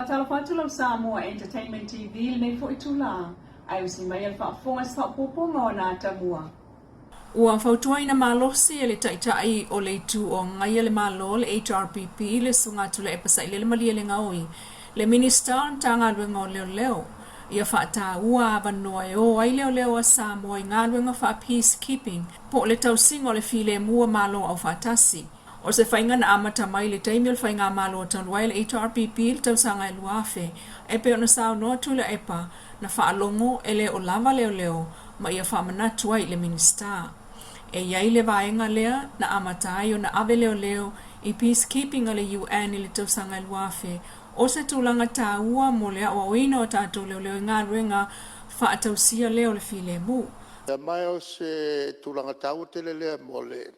Faatalofa atu lau Samoa Entertainment TV i lenei foi itula, ae usi mai a le faafofoga i se faaopoopoga o ana atamua. Ua fautuaina malosi e le Taitai o le Itu o Agaia le Malo, le HRPP, le Susuga Tuilaepa Sailele Malielegaoi, le Minisita o le Matagaluega o Leoleo, ia faataua avanoa e o ai leoleo a Samoa i galuega faa-peacekeeping po o le tausiga o le filemu a Malo Aufaatasi. O se faiga na amata mai i le taimi o le Faigamalo talu ai a le HRPP i le tausaga e 2000, e pei ona saunoa Tuilaepa, na faalogo e le o lava leoleo ma ia faamanatu ai i le Minisita. E i ai le vaega lea na amata ai ona ave leoleo i peacekeeping a le UN i le tausaga e 2000, o se tulaga taua mo le aoaoina o tatou leoleo i galuega faatausia lea o le filemu. Ma o se tulaga taua tele lea mo le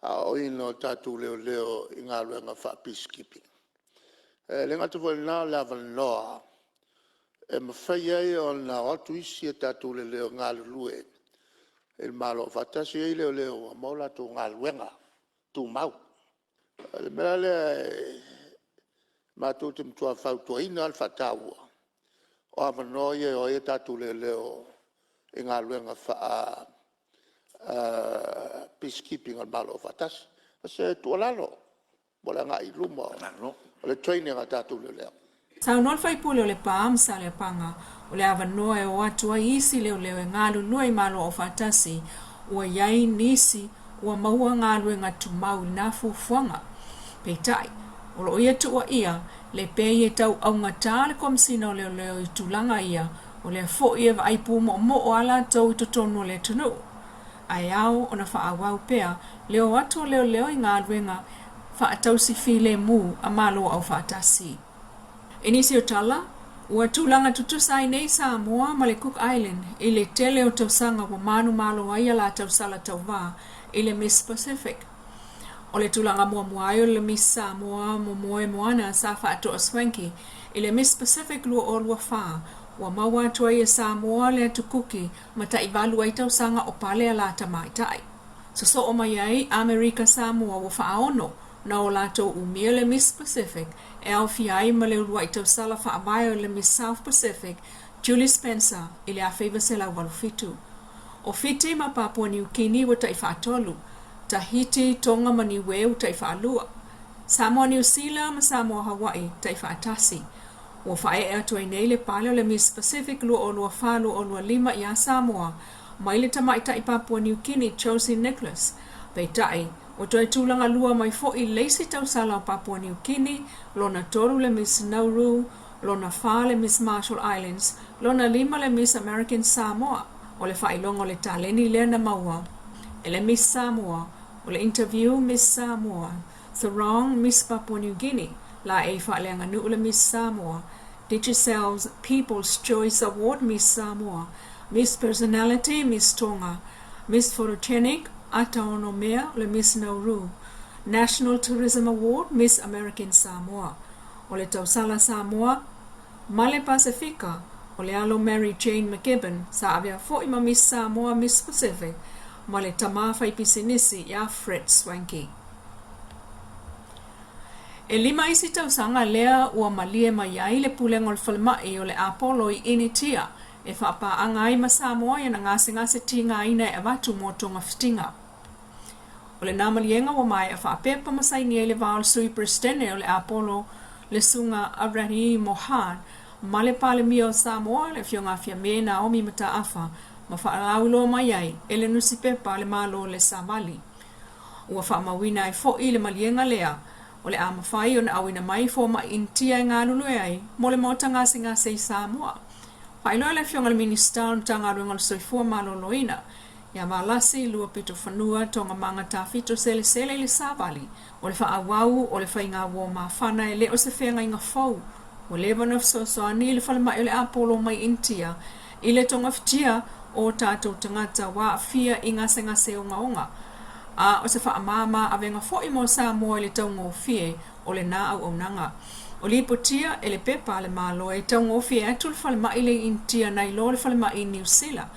aoaoina o tatou leoleo i galuega faa-peacekeeping. E le gata foi i lena o le avanoa e mafai ai ona o atu isi a tatou leoleo e galulue i Malo Afaatasi. E i ai leoleo ua maua a latou galuega tumau. O le mea la lea matou te matua fautuaina lava le faataua o avanoa ia e o ai a tatou leoleo i galuega faa-peacekeeping a Malo Afaatasi. O se tuualalo mo le agai i luma o le training a tatou leoleo. Saunoa le sui usufono o Lepa ma Saleapaga, o le avanoa e o atu ai isi leoleo e galulue i Malo Aufaatasi, ua i ai nisi ua maua galuega tumau i lena fuafuaga. Peitai, o lo o ia tuuaia le pei e tau augata le Komesina o Leoleo i tulaga ia, o lea foi e vaai pumoomoo a latou i totonu o le atunuu. Ae ao ona faaauau pea le o atu o leoleo i galuega faatausi filemu a Malo Aufaatasi. I nisi o tala, ua tulaga tutusa ai nei Samoa ma le Cook Island i le tele o tausaga ua manumalo ai a latou sala tauva i le Miss Pacific. O le tulaga muamua ai o le Miss Samoa Momoe Moana sa faatoa Swankie i le Miss Pacific 2024, ua maua atu ai e Samoa le atu kuki ma taivalu ai tausaga o pale a la tamaitai. Sosoo mai ai Amerika Samoa ua faaono na o latou umia le Miss Pacific e aofia ai ma le uluai tausala faavae o le Miss South Pacific, Julie Spencer i le 1987. O Fiti ma Papua Niu Kini ua tai faatolu, Tahiti, Tonga ma Niue ua tai faalua, Samoa Niu Sila ma Samoa Hawaii tai faatasi. Ua faaee atu ai nei le pale o le Miss Pacific 2024-2025 iā Samoa mai le tamaitai Papua Niu Kini Josie Nicholas. Peitai, ua toe tulaga lua mai foi le isi tausala o Papua Niu Kini, lona tolu le Miss Nauru, lona fa le Miss Marshall Islands, lona lima le Miss American Samoa. O le faailoga o le taleni lea na maua e le Miss Samoa, o le interview Miss Samoa, Sarong Miss Papua New Guinea, laei faaleaganuu le Miss Samoa, Digicel's People's Choice Award Miss Samoa, Miss Personality Miss Tonga, Miss Photogenic Ataono Mea o le Miss Nauru, National Tourism Award Miss American Samoa. O le tausala Samoa ma le Pasefika o le alo Mary Jane McGibbon sa avea foi ma Miss Samoa Miss Pacific ma le tama faipisinisi iā Fred Swankie. E lima isi tausaga lea ua malie mai ai le Pulega o le Falemai o le Apolo i Initia e faapaaga ai ma Samoa i ana gasegase tigaina e avatu mo togafitiga. O lena maliega ua maea faapepa ma saini ai le va o le Sui Peresetene o le Apolo, le Susuga a Rani Mohad, ma le Palemia o Samoa, le Afioga a Fiame Naomi Mataafa, ma faalauiloa mai ai e le nusipepa a le Malo le Savali. Ua faamauina ai foi le maliega lea, o le a mafai ona auina mai fomai Initia e galulue ai mo le Maota Gasegase i Samoa. Faailoa e le Afioga i le Minisita o le Matagaluega o le Soifua Maloloina, ia Valasi Luapitofanua Toogamaga Tafito Selesele i le Savali, o le faaauau o le faiga uo mafana e le o se feagaiga fou, ua leva ona fesoasoani le falemai o le Apolo mai Initia i le togafitia o tatou tagata ua aafia i gasegase ogaoga, a o se faamama avega foi mo Samoa i le taugofie o lena auaunaga. O lipotia e le pepa a le Malo e taugofie atu le falemai le i Initia nai lo le falemai i Niu Sila,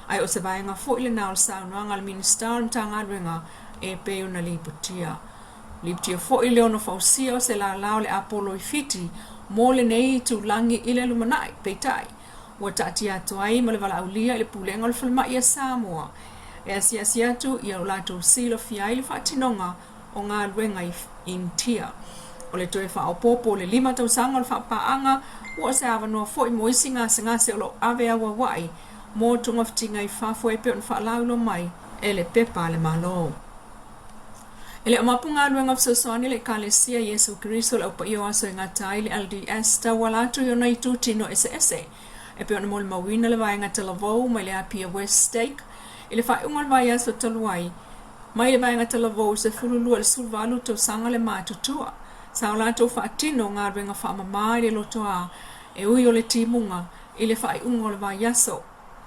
ae o se vaega foi lena o le saunoaga a le Minisita o le Matagaluega e pei ona lipotia. Lipotia foi le ono fausia o se lala o le Apolo i Fiti. mo lenei itulagi i le lumanai. Peitai, ua taatia atu ai ma le valaaulia i le Pulega o le Falemai a Samoa e asiasi atu ia o latou silafia ai le faatinoga o galuega i Initia. O le toe faaopoopo o le 5 tausaga o le faapaaga ua o se avanoa foi mo isi gasegase o lo o ave auauai mo togafitiga i fafo e pei ona faalauiloa mai e le Pepa a le Malo. E le o mapu galuega fesoasoani a le Ekalesia Iesu Keriso o le Au Paia o Aso e Gata ai le LDS tauala atu i ona itutino eseese e pei ona molimauina le vaega talavou mai le Apia West Stake i le faaiuga o le vaiaso talu ai mai le vaega talavou 12 i le 18 tausaga le matutua. Sa o latou faatino galuega faamama i le lotoa e ui o le timuga i le faaiuga o le vaiaso.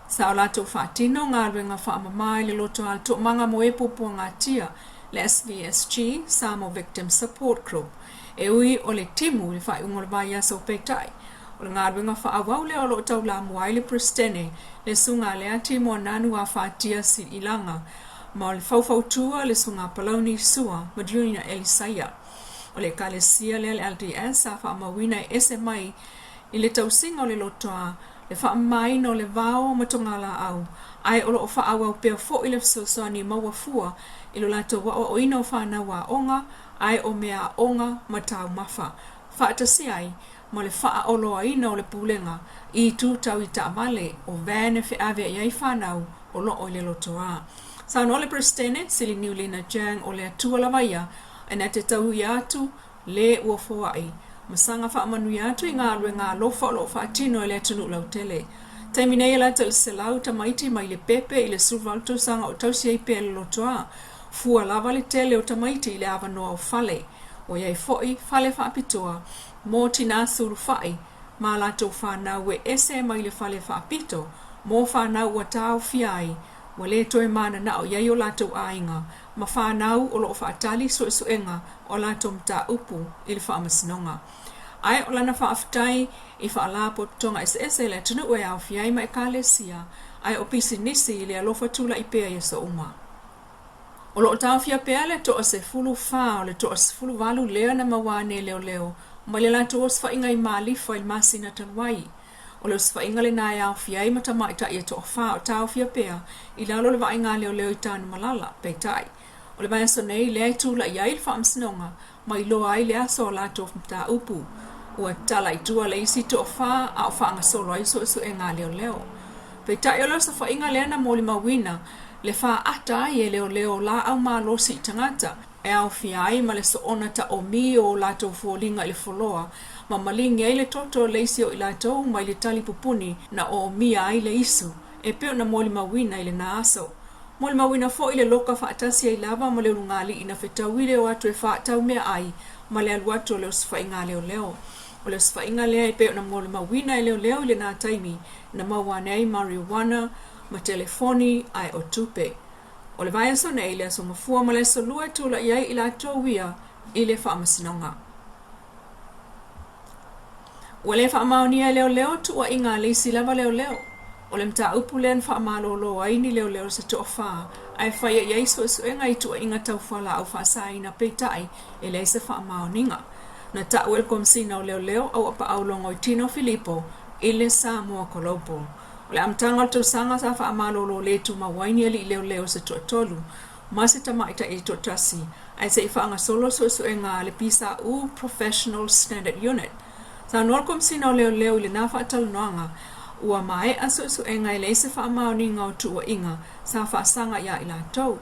Sa o latou faatino galuega faamama i le lotoa le Toomaga mo e Puapuagatia, le SVSG, Samoa Victim Support Group, e ui o le timu i le faaiuga o le vaiaso peitai, o le galuega faaauau lea o lo o taulamua ai le Peresetene, le Susuga a Leati Moananu Afatia Siililaga, ma o le faufautua le Susuga a Palauni Sua ma Junior Elisaia. O le Ekalesia lea le LDS sa faamauina e ese mai i le tausiga o le lotoa, le faamamaina o le vao ma togalaau, ae o lo o faaauau pea foi le fesoasoani maua fua i lo latou aoaoina o fanau aoga ae o mea aoga ma taumafa, faatasi ai ma le faaoloaina o le pulega i itu tau i taavale o van e feaveai ai fanau o lo o i le lotoa. Saunoa le Peresetene, Sili Niulina Jang o le Atua lava ia e na te tauia atu le ua foai ma saga faamanuia atu i galuega alofa o lo o faatino e le atunuu lautele. Taimi nei e lata i le 100 tamaiti mai le pepe i le 18 tausaga o tausi ai pea i le lotoa. Fua lava le tele o tamaiti i le avanoa o fale. Ua i ai foi fale faapitoa mo tinā sulufai ma latou fanau e ese mai le fale faapito mo fanau ua taofia ai ua le toe mananao i ai o latou aiga ma fanau o lo o faatali suesuega o latou mataupu i le Faamasinoga. Ae o lana faafetai i faalapotopotoga eseese i le atunuu e aofia ai ma Ekalesia ae o pisinisi i le alofa tulai pea i aso uma. O lo o taofia pea le toa 14 o le toa 18 lea na maua ane e leoleo mai le latou osofaiga i Malifa i le masina talu ai. O le osofaiga lena e aofia ai ma tamaitai e toafa o taofia pea i lalo o le vaaiga a leoleo i Tanumalala. Peitai, o le vaiaso nei lea e tulai ai le Faamasinoga ma iloa ai le aso o latou mataupu. Ua tala i tua le isi toafa a o faagasolo ai suesuega a leoleo. Peitai o le osofaiga lea na molimauina le faata ai e leoleo laau malosi i tagata, e aofia ai ma le soona taomi o latou foliga i le foloa ma maligi ai le toto o le isi o i latou mai le tali pupuni na oomia ai le isu e pei ona molimauina i lena aso. Molimauina foi le loka faatasi ai lava ma le ulugalii na fetaui le o atu e faatau meaai ma le alu atu o le osofaiga a leoleo. O le osofaiga lea e pei ona molimauina e leoleo i lena taimi na maua ane ai marijuana ma telefoni ae o tupe. O le vaiaso nei, le Aso Gafua ma le Aso Lua e tulai ai i latou ia i le Faamasinoga. Ua le faamaonia e leoleo tuuaiga a le isi lava leoleo. O le mataupu lea na faamalolo ai ni leoleo se toafa ae faia i ai suesuega i tuuaiga tau fualaau faasaina peitai e leai se faamaoniga. Na tau e le Komesina o Leoleo Auapaau Logoitino Filipo i le Samoa Global. O le amataga o le tausaga sa faamalolo le tumau ai ni alii leoleo se toatolu ma se tamaitai e toatasi ae se i faagasolo suesuega a le PSU, Professional Standard Unit. Saunoa le Komesina o Leoleo i lena faatalanoaga ua maea suesuega e leai se faamaoniga o tuuaiga sa faasaga iā i latou.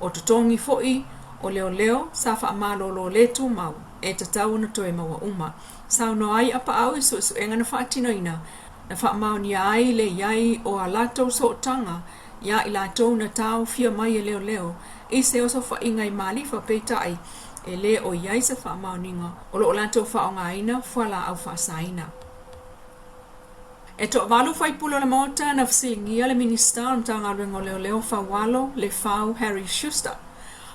O totogi foi o leoleo sa faamalolo le tumau e tatau ona toe maua uma. Saunoa ai Apaau i suesuega na faatinoina na faamaonia ai le i ai o a latou sootaga iā i latou na taofia mai e leoleo i se osofaiga i Malifa peitai e le o i ai se faamaoniga o lo o latou faaaogaina fualaau faasaina. E toavalu faipule o le Maota na fesiligia le Minisita o le Matagaluega o Leoleo Faualo Lefau Harry Schuster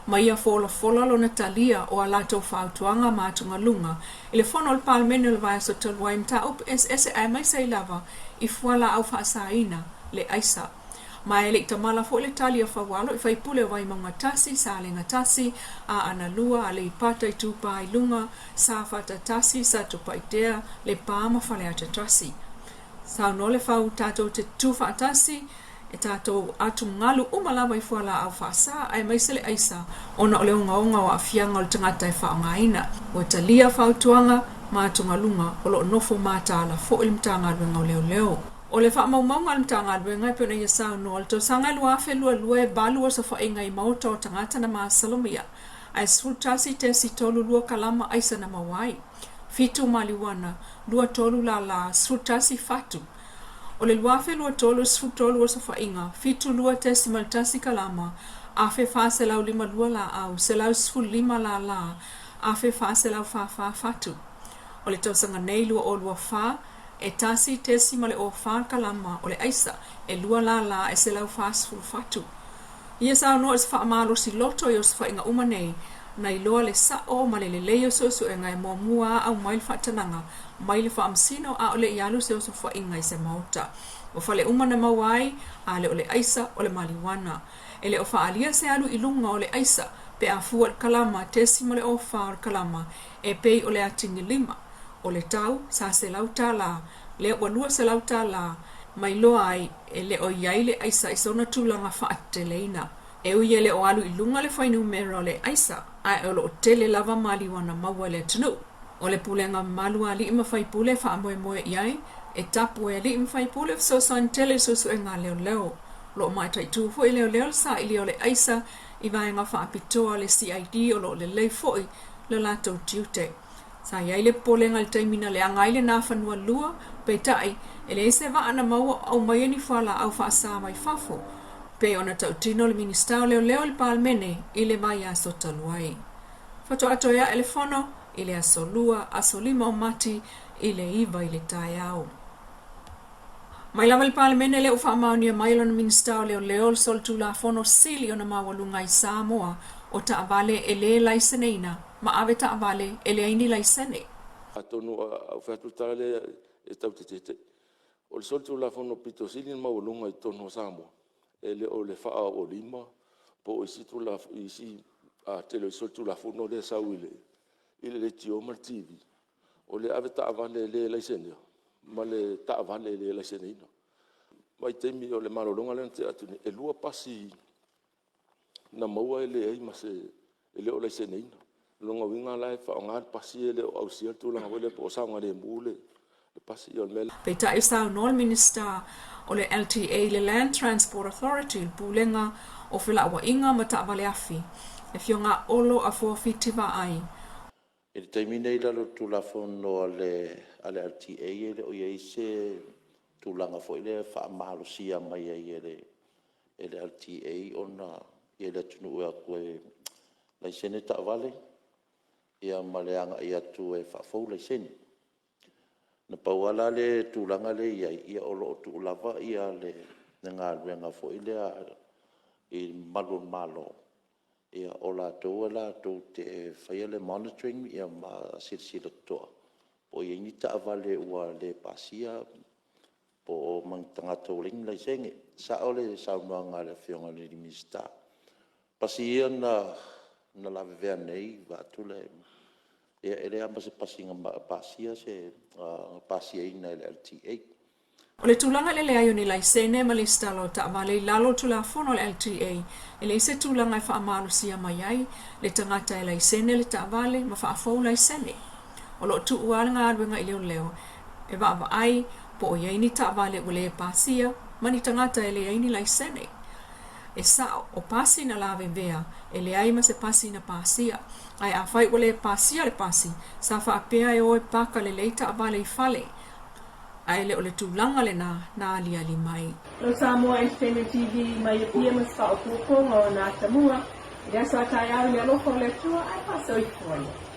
ma ia folafola lona talia o a latou fautuaga ma atugaluga i le fono a le Palemene o le vaiaso talu ai mataupu eseese aemaise ai lava i fualaau faasaina le aisa. Ma e le i tamala foi le tali a Faualo i faipule o Vaimauga 1, Salega 1, Aana 2, Aleipata Itupa i Luga, Safata 1, Satupaitea, Lepa ma Faleata 1. Saunoa Lefau, Tatou te tutu faatasi, e tatou atugalu uma lava i fualaau faasa aemaise le aisa ona o le ogaoga o aafiaga o le tagata e faaaogaina. Ua talia fautuaga ma atugaluga o lo o nofo mataala foi le Matagaluega o Leoleo. O le faamaumauga a le Matagaluega e pei ona ia saunoa, o le tausaga e 2022 e 8 osofaiga i maota o tagata na masalomia, ae 11.32 kalama aisa na maua ai, 7 maliuana, 23 lālā, 11 fatu. O le 2023 e 13 osofaiga, 72.1 kalama, 1,452 laau, 115 lālā, 1,444 fatu. O le tausaga nei 2024, e 1.04 kalama o le aisa, e 2 lālā e 140 fatu. Ia saunoa i se faamalosi loto i osofaiga uma nei, na iloa le sa'o ma le lelei o suesuega e muamua a aumai le faatanaga mai le faamasino a o le i alu se osofaiga i se maota. Ua fale uma na maua ai, a le o le aisa o le maliuana. E le o faaalia se alu i luga o le aisa pe a fua i le kalama 0.04 o le kalama e pei o le atigilima. O le tau, sa $100, lea ua $200, ma iloa ai e le o i ai le aisa i sona tulaga faateteleina. E ui e le o alu i luga le fuainumera o le aisa, ae o lo o tele lava maliuana maua i le atunuu. O le pulega mamalu a alii ma faipule e faamoemoe i ai, e tapu e alii ma faipule fesoasoani tele i suesuega a leoleo. O lo o mataitu foi e leoleo le sailia o le aisa i vaega faapitoa a le CID o lo o lelei foi le latou tiute. Sa i ai le popolega i le taimi na leaga ai le Nafanua 2, peitai, e leai se vaa na maua o aumaia ni fualaau faasa mai fafo, pei ona tautino le Minisita o Leoleo i le Palemene i le vaiaso talu ai. Faatoa toe ae le fono i le aso Lua, aso 5 o Mati i le 9 i le taeao. Mai lava i le Palemene lea ua faamaonia mai e lona Minisita o Leoleo le solitulafono sili ona maualuga i Samoa o taavale e le laiseneina ma ave taavale e leai ni laisene. Atonu a ou fai atu le tala lea e tatou te tete'i. O le solitulafono pito sili ona maualuga i totonu o Samoa, e le o le faaoo lima po o isi tele o isi solitulafono lea e sau i le leitio ma le TV, o le avetaavale le laisenea ma le taavale le laiseneina. O le vaitaimi o le malologa lea na tea atu nei, e 2 pasi na maua e leai ma se, e le o laiseneina. O lona uiga la e faaaoga le pasi e le o ausia le tulaga foi lea po o saogalemu le pasi. O le mea lea. Peitai saunoa le Minisita o le LTA, le Land Transport Authority, le Pulega o Felauaiga ma Taavale Afi, le Afioga a Olo Afoa Fiti Vaai. I le taimi lenei i lalo o le Tulafono a le LTA e le o i ai se tulaga foi lea e faamalosia mai ai e le LTA le atunuu e o atu e laisene taavale ma le agai atu e faafou laisene. Na pau lava la le tulaga lea e i ai, o lo o tuu lava le galuega foi lea i malu o le Malo, o latou e latou te faia le monitoring ma silasila totoa po o i ai ni taavale ua le pasia ma ni tagata ua leai ni laisene. E sao le saunoaga a le Afioga i le Minisita, o pasi ia na lavevea nei vaeatu le… ia e leai lava ma se pasi na pasiaina e le LTA. O le tulaga i le leai o ni laisene ma lesitala o taavale i lalo o le Tulafono a le LTA, e leai se tulaga e faamalosia mai ai le tagata e laisene le taavale ma faafou laisene. O lo o tuu lava le galuega i leoleo e vaavaai po o i ai ni taavale ua le pasia ma ni tagata e leai ni laisene. E sa'o, o pasi na lavevea, e leai ma se pasi na pasia. Ae afai ua le pasia le pasi, sa faapea e o e paka lelei taavale i fale, ae le o le tulaga lena na aliali mai. Hello Samoa Entertainment TV mai Apia ma se faaopoopoga o na atamua i le aso a taeao i le alofa o le Atua ae faasoifua ia.